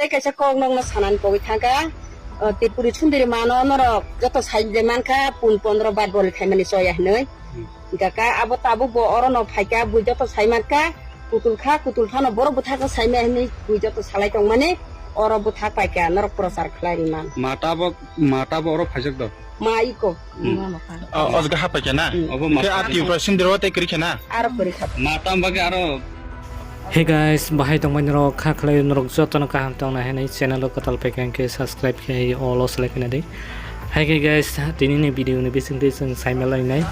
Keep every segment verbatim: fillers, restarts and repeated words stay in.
Kaisa kok nokno sanani kogwi thangkha, o, Tripuri sundiri mano norok joto sai je mankha, pun pondro bat boli khaimani choya hinwi. Hmm. Hingkha kha abo tabuk bo orono phaikha, bui joto sai mankha, kutul kha, kutul phano borok bwthakno saimaya hinwi bui joto salai tongmani, oro bwthak paikha, norok prochar khlai rwmani. Mata bo, mata bo oro phaijak do? Ma iko. Hmm. Ma mokha. O, o jaga hapai khe na? Hmm. Obo ma. Khe a Tripura sindiro tei kwrwi khe na? Aro kwrwi kha. Ma tam bagwi aro. Hey guys, bahai tongmani rok kha khlai norok jotono kaham tongna hinwi channel o kwtal phaikha hwnkhe subscribe khe all o select khe na di. Hai khe guys, tini ni video ni bising twi chwng saimalainai.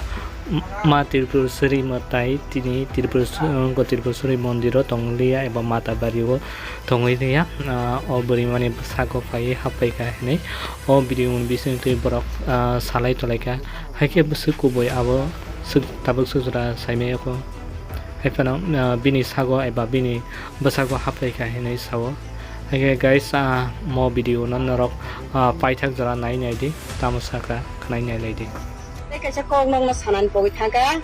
M-, ma Tripura suri mwtai tini Tripura su-, go Tripura suri mondiro tongliya eba mata bario tongwi liya, ah, o bwrwimani bwsako phaiwi haphaikha hinwi o video ni bisingtwi borok, ah, salai tolaikha. Haikhe bwswk kubui abo swk-, tabuk swk jora saimaya kho. Haiphano, ah, bini sago eba bini bwsako haphaikha hinwi sao. Haikhe guys, ah, mo video no norok, ah, paithak jora nai nai di, tamo sakha khwnai nai lai di. Tei kaisa kok nokno sanani kogwi thangkha.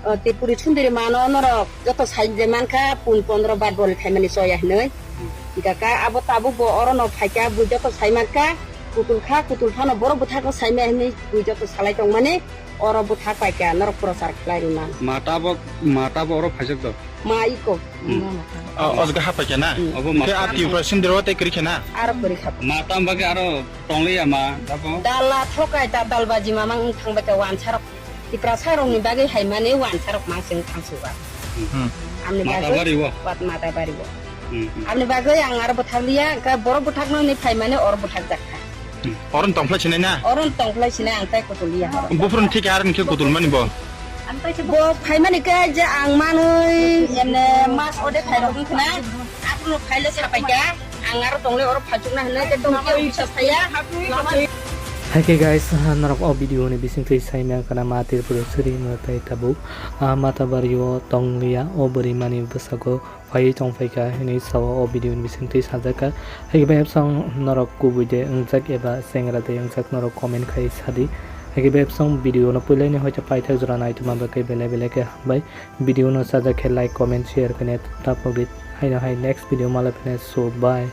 O, Tripuri sundiri mano norok joto sai je mankha, pun pondro bat boli khaimani choya hinwi. Hingkha kha abo tabuk bo orono phaikha, bui joto sai mankha, kutul kha, kutul phano borok bwthakno saimaya hinwi bui joto salai tongmani, oro bwthak paikha, norok prochar khlai rwmani. Mata bo, mata bo oro phaijak do? Ma iko. Hmm. Ma mokha. O, o jaga hapai khe na? Hmm. Obo ma. Khe a Tripura sindiro tei kwrwi khe na? Aro kwrwi kha. Ma tam bagwi aro tongliya ma, abo? Dala thokai ta dalbaji mamang wng thang bai kha wansarok. Tiprasa rokni bagwi hai mani wansarok mansing thangsuga. Hmm. Amni Mata bagwi bari o? Wat mata bari o. Hmm, hmm. Amni bagwi ang aro bwthak liya, hwnkhe borok bwthakno ni phai mani oro bwthak jak kha. Hmm. Oro tongphlai sinai na? Oro tongphlai sinai ang tai kutul liya oro. Buphuruni thik aro hwnkhe kutul mani bo? Bo phai mani khe je ang manwi emne mas ode phai rok wngkha na. Aphuru phaile sapai kha, ang aro tongle oro phachukna hinwi khe tongkhe bisa saya. Hai khe guys, norok o video ni bisingtwi saimaya kana ma Tripura suri mwtai tabuk, ah, mata bario tongliya, o bwrwi mani bwsako phaiwi tongphaikha hinwi sao o video ni bisingtwi sajakha. Hai khe bai absang norok kubui de wngjak eba chengra de wngjak norok comment khai sadi. Hai khe bai absang video no puilani hoite paithak jora naituma bagwi belai belai khe hambai. Video no sajak khe like, comment, share khe ne tapok di. Haino hai next video malai phine so bye.